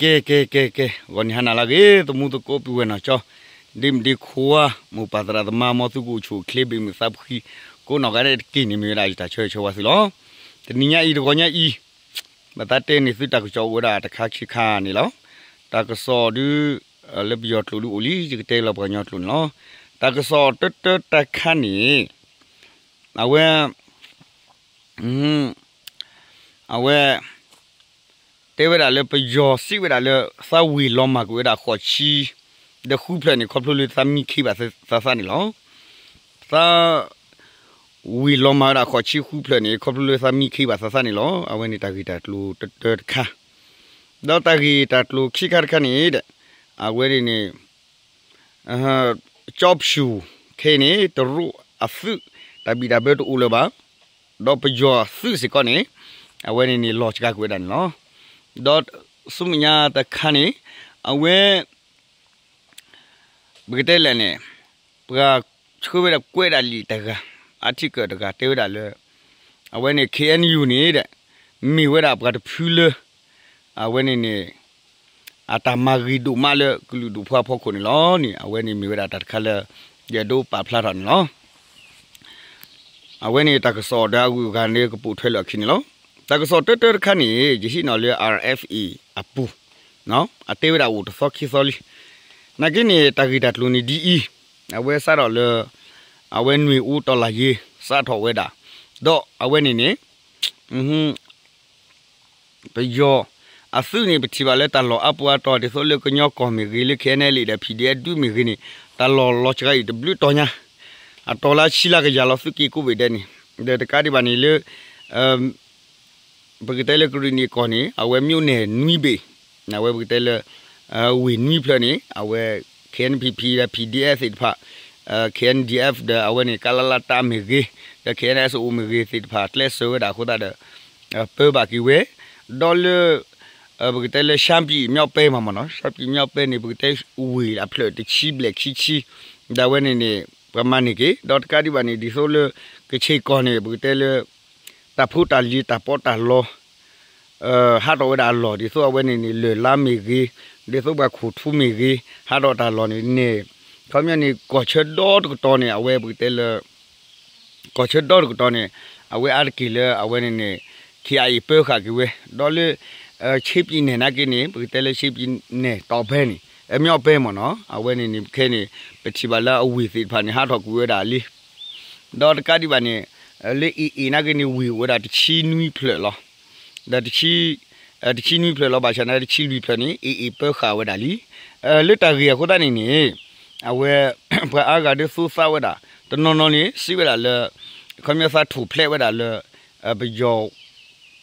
ကဲ ကဲ ကဲ ကဲ ဂီၤနံၤဟါနၤလၢအဂ့ၤ သမူသကိးပုၢ်ဝဲၢ်နီၢ်ကၠီ ဒ့မုၣ်ဒ့ခွါ မိၢ်ပၢ်သရၣ်သမါ မ်သုကအိၣ်ဆူၣ်အိၣ်ချ့ ဘ့ၣ်မုၢ်သးဖှံ ကိးနီၢ်ဂၤဒဲးတက့ၢ်န့ၣ် မ့ၢ်ဝဲဒၣ်ယတၢ်ဆၢဂ့ၤဆၢဝါသုလီၤ. တနံၤညါအံၤ တဂီၤညါအံၤ ဘၣ်သးတဲန့ၢ်သုတၢ်ကစီၣ်အိၣ်ဝဲဒၣ်တခါခံခါန့ၣ်လီၤ. တၢ်ကစီၣ်ဒု လၢပယီၤကျိာ်ဒုအိၣ်လံ ယကတဲလီၤပှၤကညီကျိာ်န့ၣ်လီၤ. တၢ်ကစီၣ်တၢတၢတခါန့ၣ် အဝဲ အဝဲ တဲဝဲဒၣ်လၢပယီၤစံးဝဲဒၣ်လၢ သးဝ့ၤလီၤမၢ်ကွံာ်ဝဲဒၣ်ဃိးဆံ ဒီးဃုဖျၢၣ်န့ၣ် ခီဖျိလၢသးမံခ့ဘၣ်သးသးန့ၣ်လီၤ. သး ဝ့ၤလီၤမၢ်ဝဲဒၣ်ဃိးဆံဃုဖျၢၣ်န့ၣ် ခီဖျိလၢသးမံခ့ဘၣ်သးသးန့ၣ်လီၤ. အဝဲန့ၣ်တၢ်ဂ့ၢ်တၢ်ကျိၤတၢတၢတခါ ဒီးတၢ်ဂ့ၢ်တၢ်ကျိၤခံခါတခါန့ၣ် အဝဲန့ၣ်န့ၣ် ကၠီဖၠူၣ်ခဲအံၤန့ၣ် တရူးအသုး တၢ်ဘံၣ်တၢ်ဘၢတအိၣ်လၢၤဘၣ်, ဒီးပယီၤသုးစ့ၢ်ကီးန့ၣ် အဝဲန့ၣ်န့ၣ် လီၤစှၤကွံာ်ဝဲဒၣ်န့ၣ်လီၤ. ဒီးဆူမဲာ်ညါတခါန့ၣ် အဝဲ ပကတဲလဲၣ်န့ၣ် ပှၤဆှၢဝဲဒၣ်ကွဲးဒၣ်လံာ်တဂၤ အထံကၢၣ်တဂၤတဲဝဲဒၣ်လၢ အဝဲန့ၣ် ခ့ၣ်အဲၣ်ယူၣ်န့ၣ်ဒီး မ့ၢ်ဝဲဒၣ်ပှၤတဖုလၢ အဝဲန့ၣ်န့ၣ် အတၢ်မၤဂ့ၤဒိၣ်မးလၢကလုာ်ဒူၣ်ဖိအဖီခိၣ်န့ၣ်လီၤန့ၣ် အဝဲန့ၣ်မ့ၢ်ဝဲဒၣ်တၢ်တခါလၢ ယအဲၣ်ဒိးပာ်ဖျါထီၣ်န့ၣ်လီၤ. အဝဲန့ၣ်တၢ်ကစီၣ်ဒီးအဂုၤအဂၤန့ၣ် ကပိာ်ထွဲလၢအခံန့ၣ်လီၤ. တၢ်ကစီၣ်တၢတၢတခါန့ၣ် ယဟံးန့ၢ်လၢ RFA အပူၤ အတဲဝဲဒၣ်အိၣ်တသီခံသီလံ. နာ်က့န့ၣ် တၢ်ဂ့ၢ်တၢ်ကျိၤန့ၣ်ဒ်အံၤ, အဝဲစးထီၣ်လၢ အဝဲနွေဦးတော်လှန်ရေး စးထီၣ်ဝဲဒၣ်, ဒီးအဝဲန့ၣ်န့ၣ် ပယီၤအသုးန့ၣ် ပထံၣ်ဘၣ်လၢတၢ်လီၢ်အါပူၤအါတီၤ ဒ်သိးလၢကညီကီၢ်မ့ၢ်ဂ့ၤ လၢ KNLA ဒီး PDF ဒုမ့ၢ်ဂ့ၤန့ၣ် တၢ်လီၢ်လီၤစှၤအံၤတဘျုးတီၤညါ, အတီၤလၢဆံလၢကယၤလီၤ သုးက့ကိးဘ့ၣ်ဒဲးန့ၣ်, ဒီးတကးဒံးဘၣ်န့ၣ်လၢ ပကတဲလၢကရ့ၣ်နံၣ်ကီၢ်န့ၣ် အဝဲ မြို့နယ် နွံဘ့ၣ်, အဝဲပကတဲလၢ ဝ့ၢ်နွံဖျၢၣ်န့ၣ် အဝဲ KNPP ဒီး PDF သ့ၣ်တဖၣ် KNDF ဒီးအဝဲန့ၣ် ကလလတၢ်မ့ၢ်ဂ့ၤ, ဒီး KNSO မ့ၢ်ဂ့ၤသ့ၣ်တဖၣ် ကျဲးစၢးဝဲဒၣ်အဃိသတးဒီး ပၢဘၣ်က့ၤဝဲ, ဒီးလၢ ပကတဲလၢ ရှမ်းပြည်မြောက်ပိုင်း မ့ၢ်နီၤ, ရှမ်းပြည်မြောက်ပိုင်း န့ၣ် ပကတဲဝ့ၢ်အဖျၢၣ်တဆံဘျဲၣ်ခံဆံ, ဒီးအဝဲန့ၣ်န့ၣ် ပှၤမၤန့ၢ်က့ၤ, ဒီးတကးဒံးဘၣ်န့ၣ် ဒ်သိးလၢ ကခ့ၣ်ကီၢ်န့ၣ် ပကတဲလၢ တၢ်ဖိတၢ်လံၤတၢ်ပီးတၢ်လီ ဟးထီၣ်ဝဲဒၣ်အလီၢ် ဒ်သိးအဝဲန့ၣ်န့ၣ် လၢၢ်လါမ့ၢ်ဂ့ၤ, ဒ်သိးပှၤခိၣ်ထူမ့ၢ်ဂ့ၤ ဟးထီၣ်တၢ်လီၢ်န့ၣ်န့ၣ်, ခီပညီန့ၣ် ကီၢ်ဆၢဒီတကတီၢ်န့ၣ် အဝဲပကတဲလၢ ကီၢ်ဆၢဒီတကတီၢ်န့ၣ် အဝဲအါတက့ၢ်လၢအဝဲန့ၣ်န့ၣ် KIA ပၢဃာ်က့ၤဝဲ, ဒီးလၢ ချင်းပြည်နယ် နာ်က့န့ၣ် ပကတဲလၢ ချင်းပြည်နယ် တောင်ပိုင်းန့ၣ် အမြောက်ပိုင်း မ့ၢ်နီၤ, အဝဲန့ၣ်န့ၣ် ခဲန့ၣ် ပထံၣ်ဘၣ်လၢအဝ့ၢ်သ့ၣ်တဖၣ်န့ၣ် ဟးထီၣ်ကွံာ်ဝဲဒၣ်လံ ဒီးတကးဒံးဘၣ်န့ၣ် လၢ AA နာ်က့န့ၣ် ဝ့ၢ်အိၣ်ဝဲဒၣ်တဆံနွံဖျၢၣ်လီၤ. ဒီး တဆံနွံဖျၢၣ်လီၤ ဘၣ်ဆၣ်န့ၣ် တဆံလွံၢ်ဖျၢၣ်န့ၣ် AA ပၢဃာ်ဝဲဒၣ်လံ. လၢတၢ်ဂ့ၢ်အဃိသတးန့ၣ်န့ၣ် အဝဲ ပှၤအါဂၤဒုးသူသးဝဲဒၣ် တနီၤနီၤန့ၣ် စံးဝဲဒၣ်လၢ ခီပညီသးထူၣ်ဖျဲးဝဲဒၣ်လၢ ပယီၤ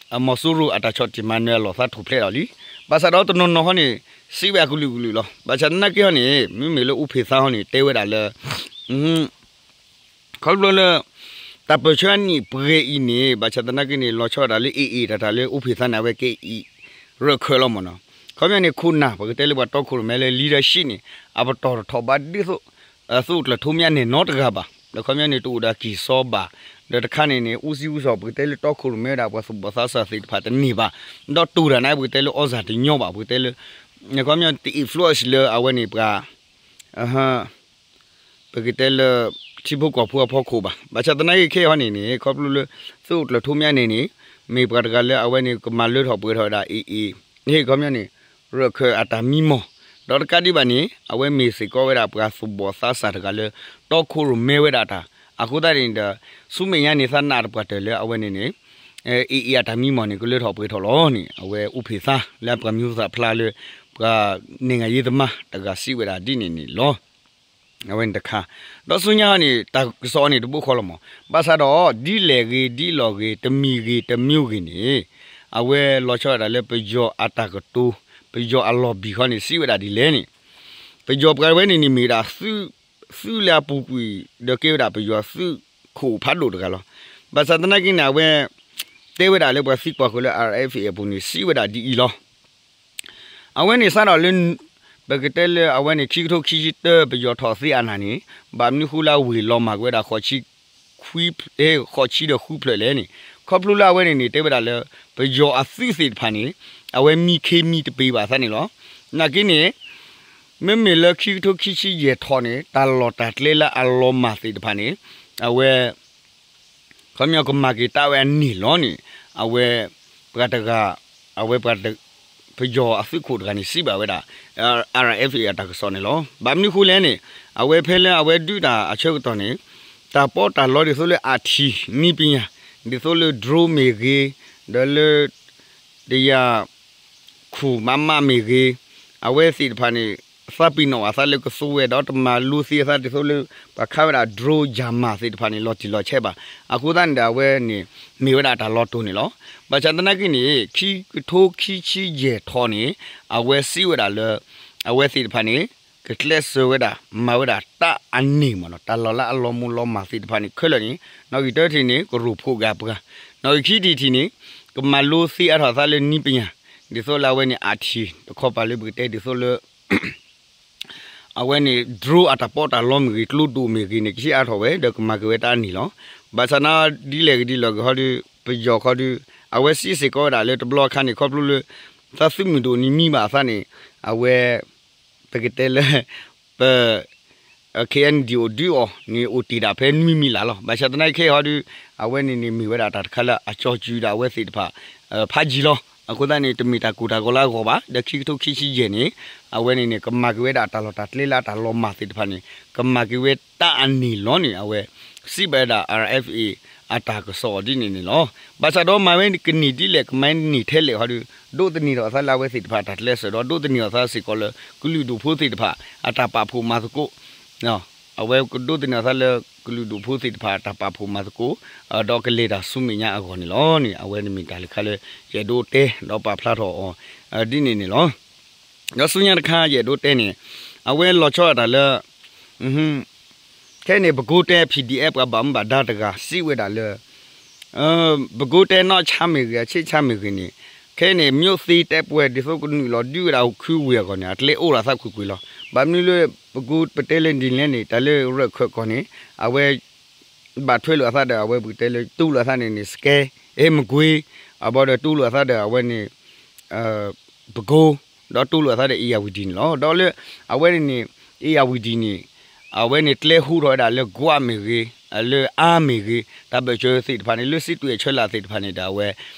အမီၤစိရိၤအတၢ်ဆီၣ်တံၢ်မၤနၢၤအလီၢ်သးထူၣ်ဖျဲးဒီးလံ. ဘၣ်ဆၣ်ဒီးတနီၤနီၤဟီန့ၣ် စံးဝဲအကလုာ်ကလုာ်လီၤ. ဘၣ်ဆၣ်သနာ်က့ဟီန့ၣ် မ့မ့ၢ်လၢအူဖ့ၣ်သါဟီန့ၣ် တဲဝဲဒၣ်လၢ ခီဖျိလၢ တၢ်ပၢၢ်ဆၢအနံၣ်ပှဲၤအံၤန့ၣ် ဘၣ်ဆၣ်သနာ်က့န့ၣ် လီၤဆီဒၣ်တၢ်လၢ AA တၢ်တၢ်လၢအူဖ့ၣ်သါန့ၣ် အဝဲကဲအံၤ ရၢၢ်ခၢၣ်လီၤမ့ၢ်နီၤ. ခီပညီန့ၣ် ခိၣ်နၢ် ပကတဲလၢပှၤတီခိၣ်ရိၣ်မဲလၢ leadership န့ၣ် အပတီၢ်တထီၣ်ဘၣ်ဒ်သိး သုးအိၣ်ကျၢၢ်ထိးမၠါနဲၣ်နီတဂၤဘၣ်. ဒီးခီပညီန့ၣ် တအိၣ်ဒီးကံၢ်စီဘၣ်. ဒီးတခါန့ၣ်န့ၣ် အူစံအူစီၤ ပကတဲလၢတီခိၣ်ရိၣ်မဲဒၣ် ပှၤသူၣ်ဘီၣ်သးစၢ်သ့ၣ်တဖၣ်တန့ၢ်ဘၣ်. ဒီးတူၢ်တၢ်န့ၣ် ပကတဲလၢအီၣ်စၢ်တညီဘၣ်. ပကတဲလၢ ခီပညီ တ influence လၢအဝဲန့ၣ်ပှၤ ပကတဲလၢ ထံဖိကီၢ်ဖိအဖီခိၣ်ဘၣ်. ဘၣ်ဆၣ်သနာ်က့ခဲအံၤဟီန့ၣ်န့ၣ် ခီဖျိလၢ သုးအိၣ်ကျၢၢ်ထိးမၠါနဲၣ်န့ၣ် မ့ၢ်ပှၤတဂၤလၢအဝဲန့ၣ် ကမၤလၢထီၣ်ပှဲၤထီၣ်ဝဲဒၣ် AA န့ၣ် ခီပညီန့ၣ် ရၢၢ်ခၢၣ်အတၢ်မံမီၢ်, ဒီးတကးဒံးဘၣ်န့ၣ် အဝဲမ့ၢ်စ့ၢ်ကီးဝဲဒၣ်ပှၤသူၣ်ဘီၣ်သးစၢ်တဂၤလၢ တီခိၣ်ရိၣ်မဲဝဲဒၣ်တၢ်. အဃိသတးန့ၣ်ဒီး ဆူမဲာ်ညါန့ၣ် သးနာ်တပှၢ်တၢၢ်လၢအဝဲန့ၣ်န့ၣ် AA အတၢ်မံမီၢ်န့ၣ် ကလၢထီၣ်ပှဲၤထီၣ်လီၤန့ၣ် အဝဲအူဖ့ၣ်သါလၢပှၤမံၤဟူသၣ်ဖျါလၢ ပှၤနဲၣ်ဂၤယ့သမါတဂၤစံးဝဲဒၣ်ဒ်န့ၣ်န့ၣ်လီၤ. အဝဲန့ၣ်တခါ, ဒီးဆူညါန့ၣ် တၢ်ကစီၣ်အံၤန့ၣ် တဘိဃီလီၤမး, ဘၣ်ဆၣ်ဒီး ဒ်လဲၣ်ဂ့ၤ ဒ်လဲၣ်ဂ့ၤ တမံၤဂ့ၤ တမံၤဂ့ၤန့ၣ် အဝဲလီၤဆီဒၣ်တၢ်လၢပယီၤအတၢ်ကတိၤ, ပယီၤအလီၢ်ဘံၣ်ဃီန့ၣ် စံးဝဲဒၣ်ဒ်လဲၣ်န့ၣ်, ပယီၤပှၤဝဲန့ၣ်န့ၣ်မ့ၢ်ဒၣ် သုးလၢအပူၤကွံာ် ဒီးကဲဝဲဒၣ်ပယီၤသုးခိၣ်ဖးဒိၣ်တဂၤလီၤ. ဘၣ်ဆၣ်သနာ်က့န့ၣ် အဝဲ တဲဝဲဒၣ်လၢပှၤသံကွၢ်ဃုာ်လၢ RFA အပူၤန့ၣ် စံးဝဲဒၣ်ဒ်အံၤလီၤ. အဝဲန့ၣ်စးထီၣ်လၢ ပကတဲလၢအဝဲန့ၣ် ခံကထိခံဆံတၢ ပယီၤထီၣ်သ့အနၢ်န့ၣ် ဘၣ်မနုၤဃိလၢအဝ့ၤလီၤမၢ်ကွံာ်ဝဲဒၣ် ဃိးဆံဒီးဃုဖျၢၣ်လဲၣ်န့ၣ်, ခီဖျိလၢအဝဲန့ၣ်န့ၣ် တဲဝဲဒၣ်လၢ ပယီၤအသုးသ့ၣ်တဖၣ်န့ၣ် အဝဲမံခ့မံတပ့ၤဘၣ်အသးန့ၣ်လီၤ. နာ်က့န့ၣ် မ့မ့ၢ်လၢခံကထိခံဆံယဲၢ်ထီၣ်န့ၣ် တၢ်လီၢ်တၢ်ကျဲလၢအလီၤမၢ်သ့ၣ်တဖၣ်န့ၣ် အဝဲ ခီပညီကမၤက့ၤတၢ်ဝဲအန့ၢ်လီၤန့ၣ် အဝဲ ပှၤတဂၤ အဝဲပှၤ ပယီၤအသုးခိၣ်တဂၤန့ၣ် စံးဘၣ်ဝဲဒၣ် RFA အတၢ်ကစီၣ်န့ၣ်လီၤ. ဘၣ်မနုၤဃိလဲၣ်န့ၣ် အဝဲဖဲလၢအဝဲဒုးတၢ်အဆၢကတီၢ်န့ၣ် တၢ်ပီးတၢ်လီဒ်သိးလၢ IT နည်းပညာ ဒ်သိးလၢ drone မ့ၢ်ဂ့ၤ ဒီးလၢ တယၤ ခူၣ်မးမးမ့ၢ်ဂ့ၤ အဝဲသ့ၣ်တဖၣ်န့ၣ် သးပ့ၤနီၣ်အသးလၢကသူဝဲဒီးတမၤလိသ့အသးဒ်သိးလၢ ပှၤခးဝဲဒၣ် drone ယၤမၢ်သ့ၣ်တဖၣ်န့ၣ် လီၤတံၢ်လီၤဆဲးဘၣ်. အဃိသတးန့ၣ်ဒီးအဝဲန့ၣ် မ့ၢ်ဝဲဒၣ်တၢ်လီၤတိၢ်န့ၣ်လီၤ. ဘၣ်ဆၣ်သနာ်က့န့ၣ် ခံကထိခံဆံယဲၢ်ထီၣ်န့ၣ် အဝဲစံးဝဲဒၣ်လၢ အဝဲသ့ၣ်တဖၣ်န့ၣ် ကကျဲးစၢးဝဲဒၣ် မၤဝဲဒၣ်တၢ်အန့ၢ်မ့ၢ်နီၤ တၢ်လီၢ်လၢအလီၤမူလီၤမၢ်သ့ၣ်တဖၣ်န့ၣ် ခဲလၢာ်န့ၣ် နီၣ်ဂံၢ်တၢထံၣ်န့ၣ် ကရိၣ်ဖှိၣ်က့ၤအပှၤ နီၣ်ဂံၢ်ခံထံၣ်ထံၣ်န့ၣ် ကမၤလိသ့အါထီၣ်အသးလၢ နည်းပညာ ဒ်သိးလၢအဝဲန့ၣ် IT တခီပၤလၢပကတဲဒ်သိးလၢ အဝဲန့ၣ် drone အတၢ်ပီးတၢ်လီမ့ၢ်ဂ့ၤ ကျိဒိၣ်မ့ၢ်ဂ့ၤန့ၣ် ကဟ့ၣ်အါထီၣ်ဝဲ ဒီးကမၤက့ၤဝဲတၢ်အန့ၢ်လီၤ. ဘၣ်ဆၣ်နာ်ဒ်လဲၣ်ဂ့ၤဒ်လဲၣ်ဂ့ၤဟီဒုး ပယီၤခီဒုး အဝဲစံးစ့ၢ်ကီးဝဲဒၣ်လၢတဘျီအခါန့ၣ် ခီဖျိလၢ သးသုးမုၢ်ဒိၣ်န့ၣ်မံဘၣ်အသးန့ၣ် အဝဲ ပကတဲလၢ ပ KNDO ဒုးအီၤန့ၣ် အိၣ်တ့ၢ်ဒၣ်ဖဲနွံမံလၢ်လီၤ. ဘၣ်ဆၣ်သနာ်က့ခဲအံၤဟီဒုး အဝဲန့ၣ်န့ၣ်မ့ၢ်ဝဲဒၣ်တၢ်တခါလၢအကၠီၤစုၤဒၣ်အဝဲသ့ၣ်တဖၣ် ဖးယံၤလီၤ. အဃိသတးန့ၣ် တမ့ၢ်တၢ်ကိၢ်တၢ်ဂီၤလၢအဂီၢ်ဘၣ် ဒီးခံကထိခံဆံယဲၢ်န့ၣ် အဝဲန့ၣ်န့ၣ် ကမၤက့ၤဝဲဒၣ်တၢ်လီၢ်တၢ်ကျဲလၢအတၢ်လီၤမၢ်သ့ၣ်တဖၣ်န့ၣ် ကမၤက့ၤဝဲတၢ်အန့ၢ်လီၤန့ၣ် အဝဲ စံးဘၣ်ဝဲဒၣ် RFA အတၢ်ကစီၣ်အီၤဒ်န့ၣ်န့ၣ်လီၤ. ဘၣ်ဆၣ်ဒီးမၤဝဲကန့ၢ်ဒ်လဲၣ် ကမၤန့ၢ်ထဲလဲၣ်ဟီဒုး ဒိးသန့ၤထီၣ်အသးလၢအဝဲသ့ၣ်တဖၣ်အတၢ်ကျဲးစၢးဒီး ဒိးသန့ၤထီၣ်အသးစ့ၢ်ကီးလၢ ကလုာ်ဒူၣ်ဖိသ့ၣ်တဖၣ် အတၢ်ပာ်ဖှိၣ်မၤသကိး အဝဲကဒိးသန့ၤထီၣ်အသးလၢ ကလုာ်ဒူၣ်ဖိသ့ၣ်တဖၣ်အတၢ်ပာ်ဖှိၣ်မၤသကိး ဒီးကလဲၤတၢ်ဆူမဲာ်ညါအဂီၢ်န့ၣ်လီၤန့ၣ် အဝဲန့ၣ်မ့ၢ်တၢ်လၢခါလၢ ယအဲၣ်ဒိးတဲဒီးပာ်ဖျါထီၣ်အီၤ ဒ်န့ၣ်န့ၣ်လီၤ. ဒီးဆူညါတခါ ယအဲၣ်ဒိးတဲန့ၣ် အဝဲလီၤဆီဒၣ်တၢ်လၢ ခဲအံၤန့ၣ် ပကိးတဲ PDF ပှၤဘၣ်မူဘၣ်ဒါတဂၤစံးဝဲဒၣ်လၢ ပကိးတဲနီၢ်ဆါမ့ၢ်ဂ့ၤ အဆ့ၣ်ဆါမ့ၢ်ဂ့ၤန့ၣ် ခဲအံၤန့ၣ် မၠိၣ်သ့တဲပှဲၤ ဒ်သိးကနုာ်လီၤဒုးဝဲဒၣ်ခုဝ့ၢ်အဂီၢ်န့ၣ် အကျဲအိၣ်လီၤသးကွ့ၢ်ကွ့ၢ်လီၤ. ဘၣ်မနုၤလၢ ပကိးပတဲလၢဒ်လဲၣ်န့ၣ် တၢ်လၢရၢၢ်ခၢၣ်ကီၢ်န့ၣ် အဝဲ ဘၣ်ထွဲလိာ်အသးဒီး အဝဲပကတဲလၢတူၢ်လိာ်အသးန့ၣ်န့ၣ် စကဲ အဲ မကွ့ အဘီဒီးတူၢ်လိာ်အသးဒီး အဝဲန့ၣ် ပကိ ဒီးတူၢ်လိာ်အသးဒီး အ့ၣ်ယၣ်ဝံၤဒံန့ၣ်လီၤ. ဒီးလၢ အဝဲန့ၣ်န့ၣ် အ့ၣ်ယၣ်ဝံၤဒံန့ၣ် အဝဲန့ၣ်ကျဲဟူထီၣ်ဝဲဒၣ်လၢကွးမ့ၢ်ဂ့ၤ လၢအါမ့ၢ်ဂ့ၤ တၢ်ဘၢၣ်စၢၤသ့ၣ်တဖၣ်န့ၣ် လၢစံးတွဲၣ်ဆၢလၢ်သ့ၣ်တဖၣ်န့ၣ်ဒီး အဝဲ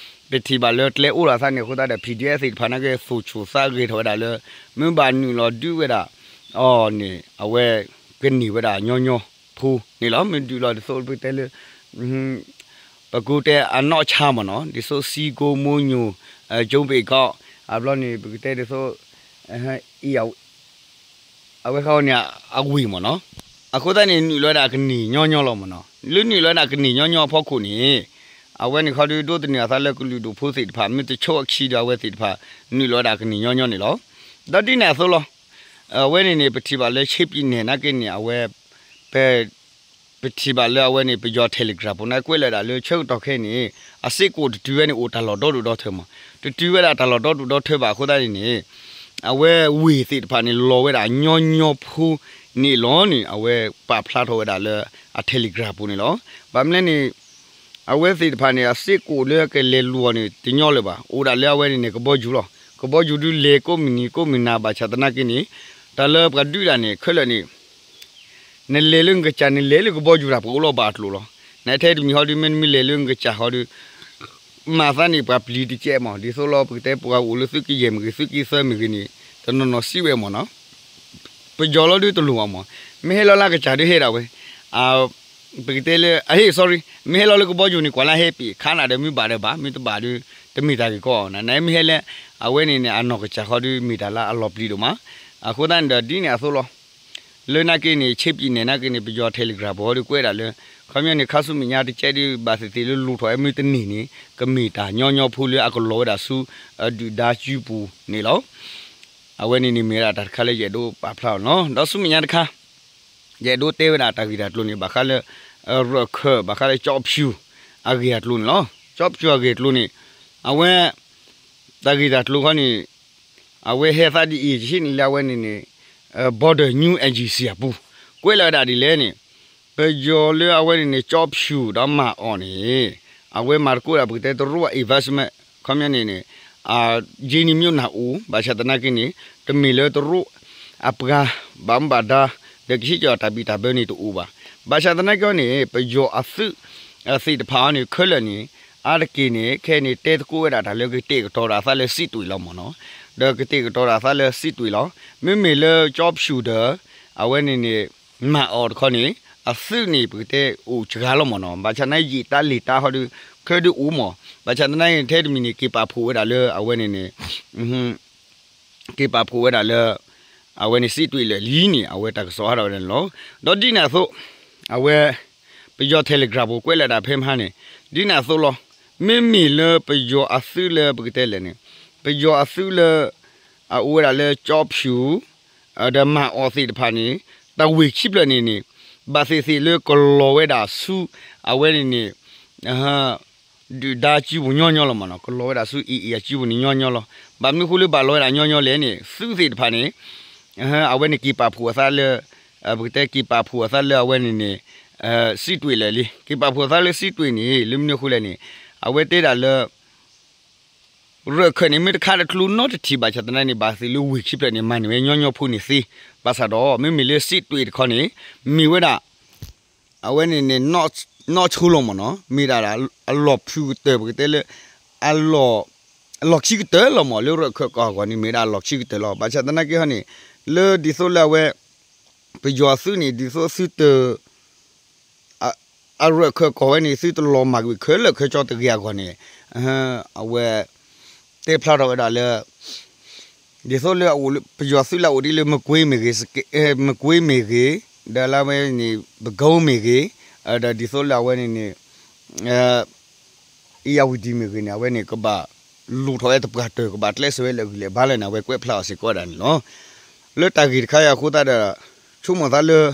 ပထံၣ်ဘၣ်လၢကျဲအိၣ်လီၤသးန့ၣ် အဃိသတးဒီး PDF သ့ၣ်တဖၣ်န့ၣ်က့ သိၣ်ဆိၣ်သးဂဲၤထီၣ်ဝဲဒၣ်လၢ မ့ၢ်ဘၣ်နုာ်လီၤဒုးဝဲဒၣ် အီၤန့ၣ် အဝဲ ကန့ၢ်ဝဲဒၣ်ညီညီဖိန့ၣ်လီၤ. မ့ၢ်ဒုးလီၤဒ်သိးပကတဲလၢ ပကိးတဲအနီၢ်ဆါမ့ၢ်နီၤ ဒ်သိးစံကိမိညိၣ် ကၠိဘ့ၣ်ကီး အဘျီန့ၣ် ပကတဲဒ်သိး အဝဲဃီန့ၣ် အဝ့ၢ်မ့ၢ်နီၤ. အဃိသတးန့ၣ် နုာ်လီၤဝဲဒၣ်ကန့ၢ်ညီညီလီၤမ့ၢ်နီၤ. လၢနုာ်လီၤဝဲဒၣ်ကန့ၢ်ညီညီအဖီခိၣ်န့ၣ် အဝဲန့ၣ်ခီဒုးဒိးသန့ၤအသးလၢကလုာ်ဒူၣ်ဖိသ့ၣ်တဖၣ် မ့ၢ်တဆိအခံဒီးအဝဲသ့ၣ်တဖၣ် နုာ်လီၤဝဲဒၣ်ကန့ၢ်ညီညီန့ၣ်လီၤ. ဒီးဒ်န့ၣ်အသိးလီၤ. အဝဲန့ၣ်န့ၣ် ပထံၣ်ဘၣ်လၢ ဆ့ပံနဲၣ် နာ်က့န့ၣ် အဝဲ ပ ပထံၣ်ဘၣ်လၢအဝဲန့ၣ် ပယီၤ Telegram ပူၤန့ၣ် ကွဲးလီၤဝဲဒၣ်လၢဆၢကတီၢ်ခဲအံၤန့ၣ် အစ့ၢ်ကီးတတုၤဝဲန့ၣ် အိၣ်တၢ်လီၢ်ဒီဒူၣ်ဒီထၢမး, တတုၤဝဲဒၣ်တၢ်လီၢ်ဒီဒူၣ်ဒီထၢဘၣ်အဃိသတးန့ၣ်န့ၣ် အဝဲဝ့ၢ်သ့ၣ်တဖၣ်န့ၣ် လီၤဝဲဒၣ်ညီညီဖိန့ၣ်လီၤန့ၣ် အဝဲပာ်ဖျါထီၣ်ဝဲဒၣ်လၢအ Telegram ပူၤန့ၣ်လီၤ. ဘၣ်မနုၤလဲၣ်န့ၣ် အဝဲသ့ၣ်တဖၣ်န့ၣ် အစ့ၢ်ကီးလၢကလဲၤလူၤအီၤန့ၣ် တညီလၢၤဘၣ်. အိၣ်ဒၣ်လၢအဝဲန့ၣ်န့ၣ် ကဘီယူၤလီၤ. ကဘီယူၤဒုးလဲၤကိးမုၢ်နံၤကိးမုၢ်နၤဘၣ်ဆၣ်သနာ်က့န့ၣ် တၢ်လၢပှၤဒုးတၢ်န့ၣ် ခဲလၢာ်န့ၣ် နလဲၤလၢနကစၢ် နလဲၤလၢကဘီယူၤတၢ် ပှၤအိၣ်လီၤဘၣ်အကျိၤလီၤ. နထဲတမံၤဟီဒုး မ့တမ့ၢ်လဲၤလၢနကစၢ်ဟီဒုး မၤသးန့ၣ် ပှၤပျံၤတကဲးမး ဒ်သိးလီၤ ပကတဲပှၤအိၣ်လၢသုးကယဲၢ်မ့ၢ်ဂ့ၤ သုးက့သၢမ့ၢ်ဂ့ၤန့ၣ် တနီၤနီၤစံးဝဲမးနီၤ ပယီၤလီၤဒုးတလိၣ်ဘၣ်မး မ့ၢ်ဟဲလီၤလၢကစၢ်ဒုးဟဲဒၣ်ဝဲ ပကတဲလၢ အဟ့ၣ် sorry မ့ၢ်ဟဲလီၤလၢကဘီယူၤန့ၣ် ကွၢ်လၢဟဲပ့ၤ ခးနၤဒီးမ့ၢ်ဘၣ်ဒီးဘၣ် မ့ၢ်တဘၣ်ဒုး တမ့ၢ်တၢ်ဂ့ၢ်ကီး နမ့ၢ်ဟဲလၢ အဝဲန့ၣ်န့ၣ် အနီၢ်ကစၢ်ဃီဒုး မ့ၢ်တၢ်လၢအလီၤပျံၤဒိၣ်မး အဃိသတးန့ၣ်ဒီး ဒ်န့ၣ်အသိးလီၤ. လၢနာ်က့န့ၣ် ဆ့ပံနဲၣ်နာ်က့န့ၣ် ပယီၤ Telegram ပူၤဟီဒုးကွဲးဒၣ်လၢ ခီပညီန့ၣ် ခါဆူမဲာ်ညါတကဲးဒုး ဘၣ်သ့ၣ်သ့ၣ်လၢလူၤထီၣ်အမ့ၢ်တန့ၢ်န့ၣ် ကမ့ၢ်တၢ်ညီညီဖိလၢအကလီၤဝဲဒၣ်ဆူ ဒုၣ်ဒါစုပူၤန့ၣ်လီၤ. အဝဲန့ၣ်န့ၣ်မ့ၢ်ဝဲဒၣ်တၢ်တခါလၢယအဲၣ်ဒိးပာ်ဖျါအီၤလီၤ. ဒီးဆူမဲာ်ညါတခါ ယအဲၣ်ဒိးတဲဝဲဒၣ်တၢ်ဂ့ၢ်တၢ်ကျိၤန့ၣ် ဘၣ်ဃးလၢ ရၢၢ်ခၢၣ် ဘၣ်ဃးလၢကၠီဖၠူၣ်အဂ့ၢ်အကျိၤန့ၣ်လီၤ. ကၠီဖၠူၣ်အဂ့ၢ်အကျိၤန့ၣ် အဝဲ တၢ်ဂ့ၢ်တၢ်ကျိၤခီန့ၣ် အဝဲဟဲသးဒ်အံၤ ယဟံးန့ၢ်လၢအဝဲန့ၣ်န့ၣ် Border News Agency အပူၤ ကွဲးလီၤဝဲဒၣ်ဒ်လဲၣ်န့ၣ် ပယီၤလၢအဝဲန့ၣ်န့ၣ် ကၠီဖၠူၣ်ဒီးမၤအီၤန့ၣ် အဝဲမၤသကိးဒၣ်ပကတဲတရူးအ investment ခီပညီန့ၣ်န့ၣ် ယ့နံၤမၠိၣ်နၢ်အိၣ် ဘၣ်ဆၣ်သနာ်က့န့ၣ် တမ့ၢ်လၢတရူးအပှၤ ဘၣ်မူဘၣ်ဒါ ဒီးကဟ့ၣ်ကီၤတၢ်ဘံၣ်တၢ်ဘၢန့ၣ်တအိၣ်ဘၣ်. ဘၣ်ဆၣ်သနာ်က့န့ၣ် ပယီၤအသုးသ့ၣ်တဖၣ်အံၤန့ၣ် ခဲလၢာ်န့ၣ် အါတက့ၢ်န့ၣ် ခဲအံၤန့ၣ် တဲသကိးဝဲဒၣ်တၢ်လၢကတဲာ်ကတီၤဒၣ်အသးလၢစံးတွ့ၣ်လီၤမ့ၢ်နီၤ. ဒီးကတဲာ်ကတီၤဒၣ်အသးလၢစံးတွ့ၣ်လီၤ. မ့မ့ၢ်လၢကၠီဖၠူၣ်ဒီး အဝဲန့ၣ်န့ၣ် မၤအီၤတခီန့ၣ် အသုးန့ၣ် ပကတဲအိၣ်စှၤလီၤမ့ၢ်နီၤ. ဘၣ်ဆၣ်သနာ်က့ ယံာ်တၢ်လံာ်တၢ်ဟီဒီး ခဲဒုးအိၣ်မ့ၢ်. ဘၣ်ဆၣ်သနာ်က့ ထဲတမံၤန့ၣ် က့ၤပာ်ဖှိၣ်ဝဲဒၣ်လၢအဝဲန့ၣ်န့ၣ် က့ၤပာ်ဖှိၣ်ဝဲဒၣ်လၢ အဝဲန့ၣ်စံးတွ့ၣ်လၢာ်လံန့ၣ် အဝဲတၢ်ကစီၣ်ဟးထီၣ်ဝဲဒၣ်န့ၣ်လီၤ. ဒီးဒ်န့ၣ်အသိး အဝဲ ပယီၤ Telegram ပူၤကွဲးလီၤတၢ်ဖဲမဟါန့ၣ် ဒ်န့ၣ်အသိးလီၤ. မ့မ့ၢ်လၢပယီၤအသုးလၢပကတဲလဲၣ်န့ၣ် ပယီၤအသုးလၢ အအိၣ်ဝဲဒၣ်လၢကၠီဖၠူၣ် ဒီးမၤအီၤသ့ၣ်တဖၣ်န့ၣ် တၢ်ဝ့ၢ်ခံဖျၢၣ်န့ၣ်န့ၣ် ဘၣ်သ့ၣ်သ့ၣ်လၢကလီၤဝဲဒၣ်ဆူ အဝဲန့ၣ်န့ၣ် ဒုၣ်ဒါစုပူၤညီညီလီၤမ့ၢ်နီၤ. ကလီၤဝဲဒၣ်ဆူ အံၤအံၤ အစုပူၤန့ၣ်ညီညီလီၤ. ဘၣ်မနုၤဃိလၢဘၣ်လီၤဝဲဒၣ်ညီညီလဲၣ်န့ၣ် သုးသ့ၣ်တဖၣ်န့ၣ် အဝဲန့ၣ်က့ၤပာ်ဖှိၣ်အသးလၢ ပကတဲက့ၤပာ်ဖှိၣ်အသးလၢအဝဲန့ၣ်န့ၣ် စံးတွ့ၣ်လၢာ်လံ. က့ၤပာ်ဖှိၣ်အသးလၢစံးတွ့ၣ်န့ၣ် လၢမနုၤအဃိလဲၣ်န့ၣ် အဝဲတဲဒၣ်လၢ ရၢၢ်ခၢၣ်န့ၣ် မ့ၢ်တခါတကျိနီတထံၣ်ဘၣ်ဆၣ်သနာ်က့န့ၣ် ဘၣ်သ့ၣ်လၢဝ့ၢ်ခံဖျၢၣ်န့ၣ် မၤန့ၢ်ဝဲညီညီဖိန့ၣ်သ့. ဘၣ်ဆၣ်ဒီး မ့မ့ၢ်လၢစံးတွ့ၣ်တခီန့ၣ် မ့ၢ်ဝဲဒၣ် အဝဲန့ၣ်န့ၣ် နီၢ်ဆိလီၤမ့ၢ်နီၤ, မ့ၢ်ဒၣ်အလီၢ်ဖုကတၢၢ် ပကတဲလၢ အလီၢ် အလီၢ်ခံကတၢၢ်လီၤမ့ၢ် လၢရၢၢ်ခၢၣ်ကီၢ်အဂီၢ်န့ၣ် မ့ၢ်ဒၣ်အလီၢ်ခံကတၢၢ်လီၤ. ဘၣ်ဆၣ်သနာ်က့ဟီန့ၣ် လၢဒ်သိးလၢအဝဲ ပယီၤသုးန့ၣ် ဒ်သိးသုတ အရၢၢ်ခၢၣ်ကီၢ်ဝဲန့ၣ် သုတလီၤမၢ်ကွံာ်ခဲလၢာ်ခဲဆ့တဂ့ၤအဂီၢ်န့ၣ် အဝဲ တဲဖျါထီၣ်ဝဲဒၣ်လၢ ဒ်သိးလၢအအိၣ်လၢ ပယီၤသုးလၢအအိၣ်ဒ်လၢမကွ့မ့ၢ်ဂ့ၤ မကွ့မ့ၢ်ဂ့ၤ ဒီးလၢအဝဲန့ၣ် ပကိမ့ၢ်ဂ့ၤ ဒီးဒ်သိးလၢအဝဲန့ၣ်န့ၣ် အံၤယဝံၤဒံးမ့ၢ်ဂ့ၤန့ၣ် အဝဲန့ၣ်ကဘၣ်လူၤထီၣ်ဝဲတပှၢ်တၢၢ် ကဘၣ်ကျဲးစၢးဝဲလၢအဂံၢ်လၢအဘါလၢန့ၣ် အဝဲကွဲးဖျါအီၤစ့ၢ်ကီးဝဲဒၣ်န့ၣ်လီၤ. လၢတၢ်ဂ့ၢ်တခါအံၤအဃိသတးဒီး ဆိကမိၣ်သးလၢ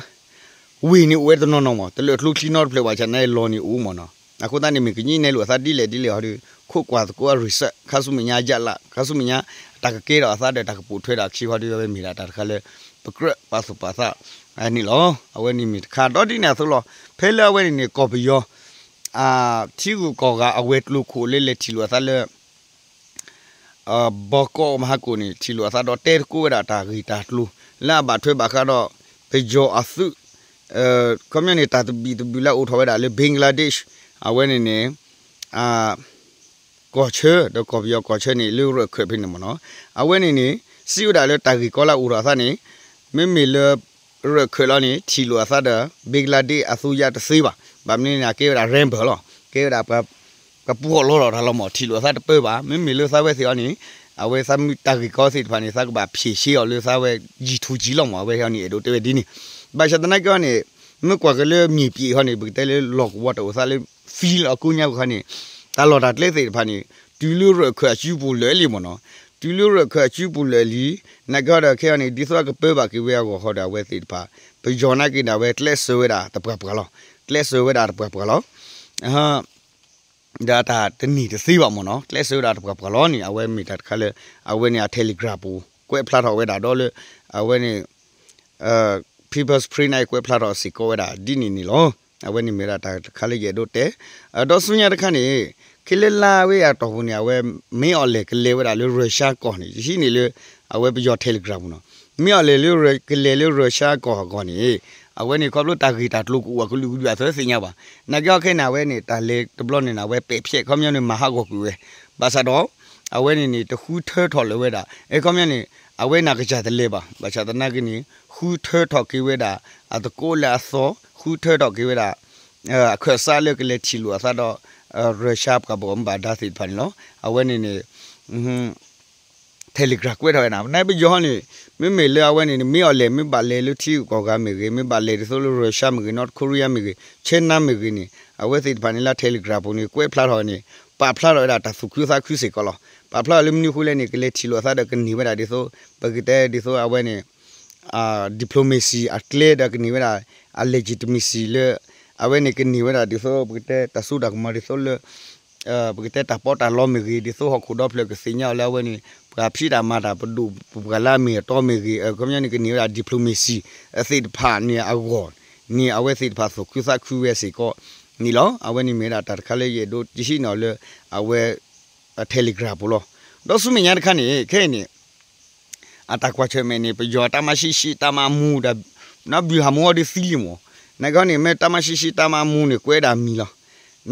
ဝ့ၢ်န့ၣ်အိၣ်ဝဲတနီၤနီၤမး တလၢာ်ကျိချံနီတဖျၢၣ်ဘၣ်ဆၣ်န့ၣ်လီၢ်န့ၣ်အိၣ်မးနီၤ. အဃိသတးန့ၣ် မ့ၢ်ကညံးနဲလိာ်အသးဒ်လဲၣ်ဒ်လဲၣ်ဟီဒီး ခိးကွၢ်သကိးအ research ခါဆူမဲာ်ညါအ ရလး ခါဆူမဲာ်ညါ တၢ်ကကဲထီၣ်အသးဒီးတၢ်ကပိာ်ထွဲဒီးအခံဟီဒီး အဝဲမ့ၢ်ဒၣ်တၢ်တခါလၢ ပကြၢးပာ်သူၣ်ပာ်သးန့ၣ်လီၤ. အဝဲန့ၣ်မ့ၢ်တခါ ဒီးဒ်န့ၣ်အသိးလီၤ. ဖဲလၢအဝဲန့ၣ်န့ၣ် ကီၢ်ပယီၤ ထံဂုၤကီၢ်ဂၤအဝဲၤကျိၤခိၣ်လၢလဲၤထံၣ်လိာ်အသးလၢ ဘီကီးမဟါကိၣ်န့ၣ် ထံၣ်လိာ်အသးဒီးတဲသကိးဝဲဒၣ်တၢ်ဂ့ၢ်တၢ်ကျိၤ လၢအဘၣ်ထွဲဘၣ်ဃးဒီး ပယီၤအသုး ခီပညီန့ၣ် တၢ်သဘံၣ်သဘုၣ်လၢအအိၣ်ထီၣ်ဝဲဒၣ်လၢ Bangladesh အဝဲန့ၣ်န့ၣ် ကီၢ်ဆၢ ဒီးကီၢ်ပယီၤကီၢ်ဆၢန့ၣ် လၢရၢၢ်ခၢၣ်ဖဲန့ၣ်မ့ၢ်နီၤ. အဝဲန့ၣ်န့ၣ် စံးဝဲဒၣ်လၢတၢ်ဂ့ၢ်ကီလၢအအိၣ်ထီၣ်အသးန့ၣ် မ့မ့ၢ်လၢ ရၢၢ်ခၢၣ်လီၤန့ၣ် ထံၣ်လိာ်အသးဒီး Bangladesh အသုးယါတသ့ဘၣ်. ဘၣ်မနုၤန့ၣ် အကဲဝဲဒၣ် rebel လီၤ. ကဲဝဲဒၣ် ပှၤပှီၢ်လီၤထီၣ်တၢ်လီၤမး ထံၣ်လိာ်အသးတပၢဘၣ်. မ့မ့ၢ်လၢသးဝဲသ့ၣ်အီၤန့ၣ် အဝဲသးမုၢ်တၢ်ဂ့ၢ်ကီသ့ၣ်တဖၣ်န့ၣ် သးကဘၣ်ဖြေရှင်းအီၤလၢသးဝဲ ယံာ်ထူၣ်ယံာ်လီၤမး အဝဲဟီန့ၣ် အဲၣ်ဒိးတဲဝဲဒ်န့ၣ်. ဘၣ်ဆၣ်သနာ်က့အီၤန့ၣ် မ့ၢ်ကွၢ်က့ၤလၢမြေပြင်ဟီန့ၣ် ပကတဲလၢလီၢ်ကဝီၤတအိၣ်သးလၢ field လၢအကိးညါပူၤခါန့ၣ် တၢ်လီၢ်တၢ်ကျဲသ့ၣ်တဖၣ်န့ၣ် တုၤလၢရၢၢ်ခၢၣ်အစုပူၤလၢာ်လံမ့ၢ်နီၤ. တုၤလၢရၢၢ်ခၢၣ်အစုပူၤလၢာ်လံ နာ်က့ဟီဒီးခဲအံၤန့ၣ် ဒ်သိးအကပၢဘၣ်က့ၤဝဲအဂီၢ်ဟီဒီး အဝဲသ့ၣ်တဖၣ် ပယီၤနာ်က့န့ၣ် အဝဲကျဲးစၢးဝဲဒၣ်တပှၢ်ပှၢ်လီၤ. ကျဲးစၢးဝဲဒၣ်တပှၢ်ပှၢ်လီၤ. ဒီးတၢ်တန့ၢ်တသ့ဘၣ်မ့ၢ်နီၤ ကျဲးစၢးဝဲဒၣ်တပှၢ်ပှၢ်လီၤန့ၣ် အဝဲမ့ၢ်တၢ်တခါလၢ အဝဲန့ၣ်အ Telegram ပူၤ ကွဲးဖျါထီၣ်ဝဲဒၣ်ဒီးလၢ အဝဲန့ၣ် People's Spring န့ၣ် ကွဲးဖျါထီၣ်စ့ၢ်ကီးဝဲဒၣ်ဒ်န့ၣ်န့ၣ်လီၤ. အဝဲန့ၣ်မ့ၢ်ဝဲဒၣ်တၢ်တခါလၢယအဲၣ်ဒိးတဲ ဒီးဆူညါတခါန့ၣ် ခဲလၢာ်လၢဝဲအတီၢ်ပူၤန့ၣ် အဝဲ မင်းအောင်လှိုင် ကလဲၤဝဲဒၣ်လၢ Russia ကီၢ်န့ၣ် ယဟံးန့ၢ်လၢ အဝဲပယီၤ Telegram ပူၤနီၤ မင်းအောင်လှိုင် ကလဲၤလၢ Russia ကီၢ်အဂီၢ်န့ၣ် အဝဲန့ၣ်ခီဖျိတၢ်ဂ့ၢ်တၢ်ကျိၤကအိၣ်အကလုာ်ကလုာ်အသိးသ့ၣ်ညါဘၣ်. နာ်က့ဟီခဲအံၤန့ၣ် အဝဲန့ၣ် တၢ်လဲၤတဘျီန့ၣ် အဝဲပဲာ်ဖျဲး ခီပညီန့ၣ် မၤဟးဂီၤကွံာ်ဝဲ ဘၣ်ဆၣ်ဒီး အဝဲန့ၣ်န့ၣ် တဃုထၢထီၣ်လၢၤဝဲဒၣ် အဲ ခီပညီန့ၣ် အဝဲန့ၣ်ကစၢ်တလဲၤဘၣ်. ဘၣ်ဆၣ်သနာ်က့န့ၣ် ဃုထၢထီၣ်က့ၤဝဲဒၣ် အသကိးလၢအသီ ဃုထၢထီၣ်က့ၤဝဲဒၣ် အခၢၣ်စးလၢကလဲၤထံၣ်လိာ်အသးဒီး Russia ပှၤဘၣ်မူဘၣ်ဒါသ့ၣ်တဖၣ်န့ၣ်လီၤ. အဝဲန့ၣ်န့ၣ် Telegram ကွဲးထီၣ်ဝဲဒၣ် နပယီၤဟီန့ၣ် မ့မ့ၢ်လၢအဝဲန့ၣ်န့ၣ် မင်းအောင်လှိုင် မ့ၢ်ဘၣ်လဲၤလၢထံဂုၤကီၢ်ဂၤမ့ၢ်ဂ့ၤ မ့ၢ်ဘၣ်လဲၤဒ်သိးလၢ Russia မ့ၢ်ဂ့ၤ North Korea မ့ၢ်ဂ့ၤ China မ့ၢ်ဂ့ၤန့ၣ် အဝဲသ့ၣ်တဖၣ်န့ၣ်လၢ Telegram ပူၤန့ၣ် ကွဲးဖျါထီၣ်န့ၣ် ပာ်ဖျါထီၣ်ဝဲဒၣ်တၢ်သူၣ်ခုသးခုစ့ၢ်ကီးလီၤ. ပာ်ဖျါထီၣ်လၢမနုၤအဃိလဲၣ်န့ၣ် ကလဲၤထံၣ်လိာ်အသးဒီးကန့ၢ်ဝဲဒၣ်ဒ်သိး ပကတဲဒ်သိးအဝဲန့ၣ် diplomacy အကျဲဒီးကန့ၢ်ဝဲဒၣ် အ legitimacy လၢ အဝဲန့ၣ်ကန့ၢ်ဝဲဒၣ်ဒ်သိး ပကတဲတၢ်စိတၢ်ကမီၤဒ်သိးလၢ ပကတဲတၢ်ပီးတၢ်လီမ့ၢ်ဂ့ၤ ဒ်သိးဟီၣ်ခိၣ်ဒီဖျၢၣ်ကသ့ၣ်ညါအီၤလၢအဝဲန့ၣ် ပှၤဖံးတၢ်မၤတၢ် ပဒိၣ်ပပှၢ်လၢအမ့ၢ်အတီမ့ၢ်ဂ့ၤ ခီပညီန့ၣ်ကန့ၢ်ဝဲဒၣ် diplomacy သ့ၣ်တဖၣ်န့ၣ်အဂီၢ်န့ၣ် အဝဲသ့ၣ်တဖၣ်သူၣ်ခုသးခုဝဲစ့ၢ်ကီးန့ၣ်လီၤ. အဝဲန့ၣ်မ့ၢ်ဝဲဒၣ်တၢ်တခါလၢယအဲၣ်ဒိးတဟံးန့ၢ်အီၤလၢ အဝဲ Telegram ပူၤလီၤ. ဒီးဆူမဲာ်ညါတခါန့ၣ် ခဲအံၤန့ၣ် အတၢ်ကွၢ်ဆၢၣ်မဲာ်န့ၣ် ပယီၤတၢ်မၤရှံရှံတၢ်မၤမူဒီး နီၢ်ဘုၣ်ဟးမူအီၤဒုးသံလံမး, နာ်က့န့ၣ် မ့ၢ်တၢ်မၤရှံရှံတၢ်မၤမူန့ၣ် ကွဲးဒၣ်မံၤလီၤ.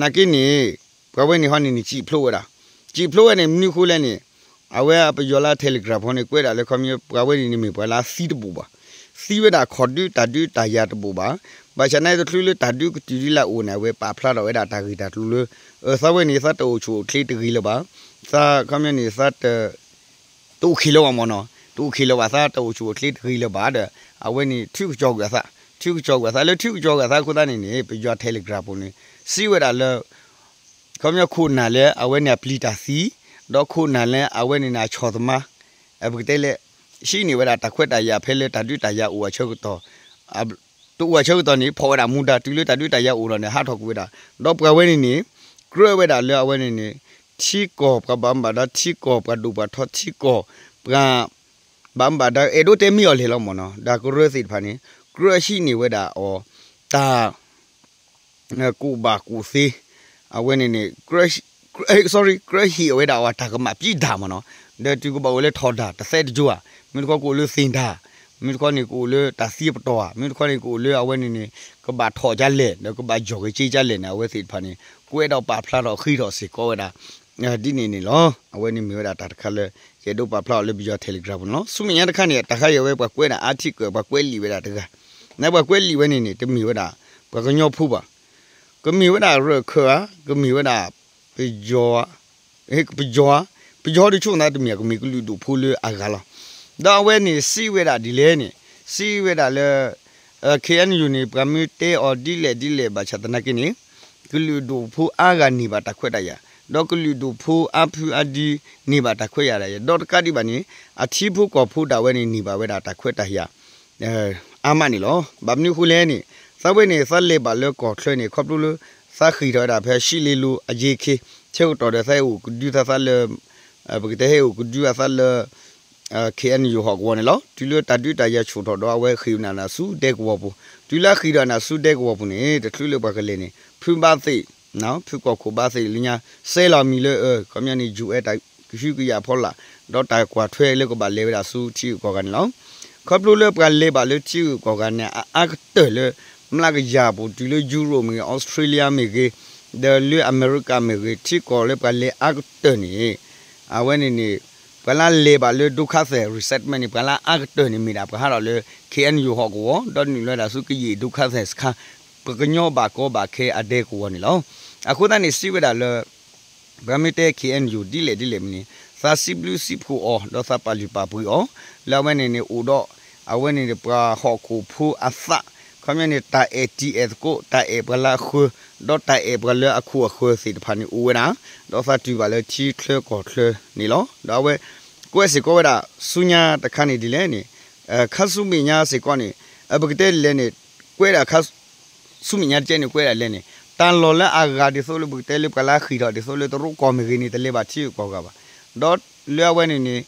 နာ်က့န့ၣ် ပှၤဝဲန့ၣ်ဟီန့ၣ်န့ၣ် စံးဖျိဝဲဒၣ်, စံးဖျိဝဲန့ၣ် မနုၤဃိလဲၣ်န့ၣ် အဝဲပယီၤလၢ Telegram ဖိန့ၣ် ကွဲးဒၣ်လၢခီပညီ ပှၤဝဲန့ၣ်န့ၣ်မ့ၢ်ပှၤလၢသံတဘူးဘၣ်, သံဝဲဒၣ်ခီၣ်ဒုတၢ်ဒုးတၢ်ယၤတဘူးဘၣ်, ဘၣ်ဆၣ်နာ်က့တချုးလၢတၢ်ဒုးကတုၤဒ်လဲၣ်အအိၣ်န့ၣ် အဝဲပာ်ဖျါထီၣ်ဝဲဒၣ်တၢ်ဂ့ၢ်တၢ်ကျိၤလၢ အသးဝဲန့ၣ် သးတအိၣ်ဆူၣ်အိၣ်ချ့တဂ့ၤလၢၤဘၣ်, သးခီပညီန့ၣ် သးတ တအိၣ်ခံလၢၤဘၣ်မ့ၢ်နီၤ, တအိၣ်ခံလၢၤဘၣ် သးတအိၣ်ဆူၣ်အိၣ်ချ့တဂ့ၤလၢၤဘၣ်ဒီး အဝဲန့ၣ်ထုကစီၤကွံာ်အသး, ထုကစီၤကွံာ်အသး လၢထုကစီၤကွံာ်အသးအဃိသတးန့ၣ်န့ၣ် ပယီၤ Telegram ပူၤန့ၣ် စံးဝဲဒၣ်လၢ ခီပညီခိၣ်နၢ်လၢအဝဲန့ၣ်အပျံၤတၢ်သံ, ဒီးခိၣ်နၢ်လၢအဝဲန့ၣ်န့ၣ်အဆီၣ်သမါ, ပကတဲလဲၣ် ဟံးန့ၢ်ဝဲဒၣ်တၢ်ခွဲးတၢ်ယာ်ဖဲလၢတၢ်ဒုးတၢ်ယၤအိၣ်အဆၢကတီၢ် တအိၣ်အဆၢကတီၢ်န့ၣ် ဖီၣ်ဝဲဒၣ်မူဒါ တုၤလၢတၢ်ဒုးတၢ်ယၤအိၣ်လီၤန့ၣ် ဟးထီၣ်ကွံာ်ဝဲဒၣ်, ဒီးပှၤဝဲန့ၣ်န့ၣ် ကြၢးဝဲဒၣ်လၢအဝဲန့ၣ်န့ၣ် ထံကီၢ် ပှၤဘၣ်မူဘၣ်ဒါထံကီၢ် ပှၤဒိၣ်ပှၤထီထံကီၢ် ပှၤ ဘၣ်မူဘၣ်ဒါ အဲၣ်ဒိးတဲမ့ၢ်အီၤလဲၣ်လီၤမ့ၢ်နီၤ, ဒီးကရၢသ့ၣ်တဖၣ်န့ၣ် ကြၢးဟံးန့ၢ်ဝဲဒၣ်အီၤ တၢ် ကူၣ်ဘၣ်ကူၣ်သ့, အဝဲန့ၣ်န့ၣ် sorry ကြၢးဟ့ၣ်အဝဲဒၣ်အီၤတၢ်ကမၣ်ပံဒၢ်မ့ၢ်နီၤ, ဒီးတုၤကဘၣ်အိၣ်လၢထီၣ်ဒၢ်တသဲတကၠိဧါ, မ့ၢ်တခီကအိၣ်လၢသ့ၣ်ဒၢ်, မ့ၢ်တခီန့ၣ်ကအိၣ်လၢတၢ်သံပတီၢ်ဧါ, မ့ၢ်တခီန့ၣ်ကအိၣ်လၢအဝဲန့ၣ်န့ၣ် ကဘၣ်ထီၣ်ကလဲၣ် ဒီးကဘၣ်ယီၢ်က့ၤက့ၤကလဲၣ်န့ၣ် အဝဲသ့ၣ်တဖၣ်န့ၣ် ကွဲးဒီးပာ်ဖျါထီၣ်ဃ့ထီၣ်စ့ၢ်ကီးဝဲဒၣ် ဒ်န့ၣ်န့ၣ်လီၤ. အဝဲန့ၣ်မ့ၢ်ဝဲဒၣ်တၢ်တခါလၢ ယအဲၣ်ဒိးပာ်ဖျါအီၤလၢပယီၤ Telegram ပူၤန့ၣ်လီၤ. ဆူမဲာ်ညါတခါန့ၣ် တၢ်ခါအံၤအဝဲပှၤကွဲးဒၣ် article ပှၤကွဲးလံာ်ဝဲဒၣ်တဂၤ, နပှၤကွဲးလံာ်ဝဲန့ၣ်န့ၣ် တမ့ၢ်ဝဲဒၣ် ပှၤကညီဖိဘၣ်, ကမ့ၢ်ဝဲဒၣ်ရၢၢ်ခၢၣ်ဧါ, ကမ့ၢ်ဝဲဒၣ် ပယီၤ ပယီၤဧါ, ပယီၤဒုးဆိနသးတမ့ၢ် ကမ့ၢ်ကလုာ်ဒူၣ်ဖိလၢအဂၤလီၤ. ဒီးအဝဲန့ၣ်စံးဝဲဒၣ်ဒ်လဲၣ်န့ၣ်, စံးဝဲဒၣ်လၢ KNU န့ၣ် ပှၤမ့ၢ်တဲအီၤဒ်လဲၣ်ဒ်လဲၣ်ဘၣ်ဆၣ်သနာ်က့န့ၣ် ကလုာ်ဒူၣ်ဖိအါဂၤန့ၢ်ဘၣ်တၢ်ခွဲးတၢ်ယာ်, ဒီးကလုာ်ဒူၣ်ဖိအါဖုအါဒံန့ၢ်ဘၣ်တၢ်ခွဲးတၢ်ယာ်, ဒီးတကးဒံးဘၣ်န့ၣ် အထံဖိကီၢ်ဖိဒၣ်ဝဲန့ၣ်န့ၢ်ဘၣ်ဝဲဒၣ်တၢ်ခွဲးတၢ်ယာ် အါမးန့ၣ်လီၤ. ဘၣ်မနုၤအဃိလဲၣ်န့ၣ် သးဝဲန့ၣ် သးလဲၤဘၣ်လၢကီၢ်ချၢန့ၣ် ခီဖျိလၢ သးဃ့ၢ်ထီၣ်ဝဲဒၣ်ဖဲ ရှံလ့လိၤ အယ့ခ့ ဆၢကတီၢ်ဒီး သးဟဲအိၣ်ကဒုသးသးလၢ ပကတဲဟဲအိၣ်ကဒုအသးလၢ KNU ဟီၣ်ကဝီၤန့ၣ်လီၤ. တုၤလၢတၢ်ဒုးတၢ်ယၤဆူၣ်ထီၣ်ဒီး အဝဲဃ့ၢ်ဝဲဒၣ်နၤဆူဒဲကဝီၤပူၤ, တုၤလၢအဃ့ၢ်ဒီးနၤဆူဒဲကဝီၤပူၤန့ၣ် တချုးလၢပှၤကလဲၤန့ၣ် ဖုဘါသ့ၣ် ဖုကီၢ်ခိၣ်ဘါသ့ၣ်လၢညါ စဲလီၤမံၤလၢ ခီပညီန့ၣ် UN တၢ်ကဟုကယာ်ဖီလာ် ဒီးတၢ်ကွၢ်ထွဲလၢကဘၣ်လဲၤဝဲဒၣ်ဆူထံဂုၤကီၢ်ဂၤန့ၣ်လီၤ. ခီဖျိလၢပှၤလဲၤဘၣ်လၢထံဂုၤကီၢ်ဂၤန့ၣ် အအါကတၢၢ်လၢ မျးကယၤပူၤ တုၤလၢ Europe မ့ၢ်ဂ့ၤ Australia မ့ၢ်ဂ့ၤ ဒီးလၢအမဲရကၤမ့ၢ်ဂ့ၤ ထံကီၢ်လၢပှၤလဲၤအါကတၢၢ်န့ၣ် အဝဲန့ၣ်န့ၣ် ပှၤလၢလဲၤဘၣ်လၢ ဒုက္ခသည် resettlement န့ၣ် ပှၤလၢအါကတၢၢ်န့ၣ် မ့ၢ်ဒၣ်ပှၤဟးထီၣ်လၢ KNU ဟီၣ်ကဝီၤ ဒီးနုာ်လီၤဝဲဒၣ်ဆူကယံာ် ဒုက္ခသည်စခန်း ပှၤကညီဘၣ်ကီဘၣ်ခဲအဒဲကဝီၤန့ၣ်လီၤ. အဃိသတးန့ၣ် စံးဝဲဒၣ်လၢ ပှၤမ့ၢ်တဲ KNU ဒ်လဲၣ်ဒ်လဲၣ်မ့ၢ်န့ၣ် သးစံးဘျုးစံးဖှိၣ်အီၤ ဒီးသးပာ်လုၢ်ပာ်ပှ့ၤအီၤ လၢအဝဲန့ၣ်န့ၣ် အိၣ်ဒီး အဝဲန့ၣ်န့ၣ် ပှၤဟီၣ်ခိၣ်ဖိအသး ခီပညီန့ၣ် တၢ်အဲၣ်တံၤအဲၣ်သကိး တၢ်အဲၣ်ပှၤလၢအဃၢၤ ဒီးတၢ်အဲၣ်ပှၤလၢအခိၣ်အဃၢၤသ့ၣ်တဖၣ်န့ၣ် အိၣ်ဝဲဒၣ် ဒီးသးတုၤဘၣ်လၢထံချၢကီၢ်ချၢန့ၣ်လီၤ. ဒီးအဝဲ ကွဲးစ့ၢ်ကီးဝဲဒၣ် ဆူညါတခါန့ၣ်ဒ်လဲၣ်န့ၣ် ခါဆူမဲာ်ညါစ့ၢ်ကီးန့ၣ် ပကတဲဒ်လဲၣ်န့ၣ် ကွဲးဒၣ်ခါ ဆူမဲာ်ညါတကဲန့ၣ် ကွဲးဒၣ်လဲၣ်န့ၣ် တၢ်လီၢ်လၢအဂၤဒ်သိးလၢပကတဲလၢပှၤလၢအဃ့ၢ်ထီၣ်ဒ်သိးလၢတရူးကီၢ်မ့ၢ်ဂ့ၤန့ၣ် တလဲၤဘၣ်ထံဂုၤကီၢ်ဂၤဘၣ်. ဒီးလၢအဝဲန့ၣ်န့ၣ်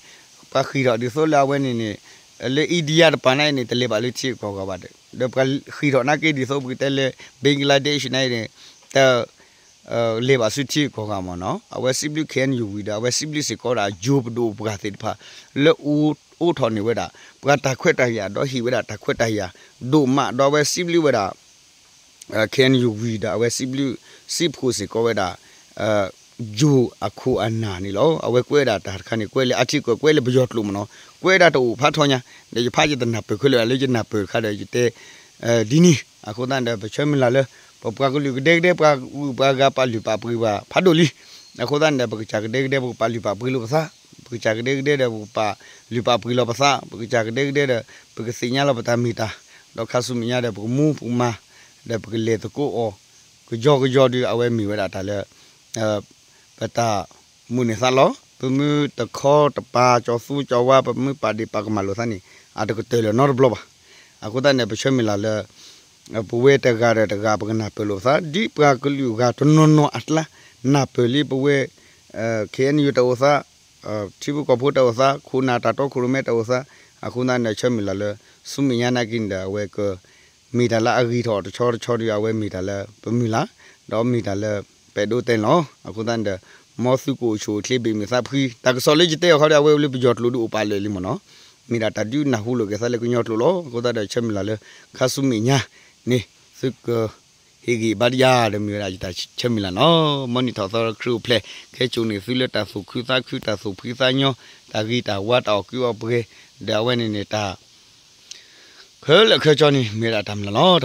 ပှၤဃ့ၢ်ထီၣ်ဒ်သိးလၢအဝဲန့ၣ်န့ၣ် လၢ India တပၤန့ၣ်န့ၣ် တလဲၤဘၣ်လၢထံဂုၤကီၢ်ဂၤဘၣ်ဒီး ဒီးပှၤဃ့ၢ်ထီၣ်နာ်က့ဒ်သိးပကတဲလၢ Bangladesh န့ၣ်န့ၣ် တ လဲၤဘၣ်ဆူထံဂုၤကီၢ်ဂၤမ့ၢ်နီၤ. အဝဲစံးဘျုး KNU ဝံၤဒီး အဝဲစံးဘျုးစ့ၢ်ကီးဒၣ် ယိၤပဒိၣ်ပှၢ်သ့ၣ်တဖၣ် လၢအိးထီၣ်န့ၢ်ဝဲဒၣ် ပှၤတၢ်ခွဲးတၢ်ယာ် ဒီးဟ့ၣ်ဝဲဒၣ်တၢ်ခွဲးတၢ်ယာ် ဒိၣ်မး ဒီးအဝဲစံးဘျုးဝဲဒၣ် KNU ဝံၤဒီး အဝဲစံးဘျုးစံးဖှိၣ်စ့ၢ်ကီးဝဲဒၣ် ယိၤအခိၣ်အနၢ်န့ၣ်လီၤ. အဝဲကွဲးဒၣ်တၢ်တခါန့ၣ် ကွဲးလၢ article ကွဲးလၢပယီၤကျိာ်မ့ၢ်နီၤ. ကွဲးဒၣ်တအိၣ်ဖးထီညါ ဒီးယဖးယတနၢ်ပၢၢ်ခဲလၢာ်လၢယနၢ်ပၢၢ်တခါဒီးယတဲ ဒ်န့ၣ် အဃိသတးဒီး ပဆၢမုၢ်လၢ်လၢ ပပှၤကလုာ်ကဒဲကဒဲ ပှၤဂုၤပှၤဂၤပာ်လုၢ်ပာ်ပှ့ၤဘၣ်ဖးဒိၣ်လံ. အဃိသတးန့ၣ်ဒီး ပကစၢ်ကဒဲကဒဲ ပကပာ်လုၢ်ပာ်ပှ့ၤလိာ်ပသး, ပကစၢ်ကဒဲကဒဲဒီး ပကပာ်လုၢ်ပာ်ပှ့ၤလီၤပသး, ပကစၢ်ကဒဲကဒဲဒီး ပကသ့ၣ်ညါလီၤပတၢ်မ့ၢ်တၢ်, ဒီးခါဆူမဲာ်ညါဒီး ပကမူပကမၤ ဒီးပကလဲၤသကိးအီၤ ကယီကယီဒီး အဝဲမ့ၢ်ဝဲဒၣ်တၢ်လၢ ပတၢ်မိၣ်န့ၢ်သးလီၤ. ပမ့ၢ်တခီတပၤ ကၠီၤသူကၠီၤဝါ ပမ့ၢ်ပာ်ဒ့ၣ်ပာ်ကမၣ်လိာ်သးန့ၣ် အတကတၢၢ်လၢၤနီတဘျီဘၣ်. အဃိသတးန့ၣ် ပဆၢမုၢ်လၢ်လၢ ပဝဲတဂၤဒီးတဂၤ ပကနၢ်ပၢၢ်လိာ်ပသး ဒ်ပှၤကလုာ်ဂၤတနီၤနီၤအကျါ နၢ်ပၢၢ်လံပဝဲ KNU တၢ်အိၣ်သး, ထံဖိကီၢ်ဖိတၢ်အိၣ်သး, ခိၣ်နၢ်တၢ်တီခိၣ်ရိၣ်မဲတၢ်အိၣ်သး, အဃိသတးန့ၣ် ဆၢမုၢ်လၢ်လၢ ဆူမဲာ်ညါနာ်က့န့ၣ်ဒီး အဝဲက မ့ၢ်တၢ်လၢအဂ့ၤထီၣ်တဆီတဆီဒီး အဝဲမ့ၢ်တၢ်လၢပမုၢ်လၢ်, ဒီးမ့ၢ်တၢ်လၢပအဲၣ်ဒိးတဲန့ၣ်လီၤ. အဃိသတးန့ၣ်ဒီး မ်သုကအိၣ်ဆူၣ်အိၣ်ချ့ ဘၣ်မုာ်သးဖှံ, တၢ်ကစီၣ်လၢယတဲအီၤခီဒီး အဝဲလၢပယီၤကျိာ်ဒုးအိၣ်ပာ်လၢာ်လံမ့ၢ်နီၤ, မ့ၢ်ဒၣ်တၢ်ဒုးနၢ်ဟူလိာ်က့ၤသးလၢကညီကျိာ်လီၤ. အဃိသတးဒီး ဆၢမုၢ်လၢ်လၢ ခါဆူမဲာ်ညါန့ၣ် သုက ဟ့ၣ်ဂံၢ်ဘါတယၤဒီး မ့ၢ်ဝဲဒၣ်ယတၢ်ဆၢမုၢ်လၢ်နီၤ. မ်နံၣ်ထီၣ်သီခရံာ်အိၣ်ဖျဲၣ် ကဟဲစိာ်န့ၢ်သုလၢတၢ်သူၣ်ခုသးခု တၢ်သူၣ်ဖှံသးညီ တၢ်ဂ့ၤတၢ်ဝါ တၢ်အီၣ်ကုးအီပှဲၤ ဒီးအဝဲန့ၣ်န့ၣ် တၢ်ခဲလၢာ်ခဲဆ့န့ၣ် မ့ၢ်ဝဲဒၣ်တၢ်မုၢ်လၢ်လီၤ.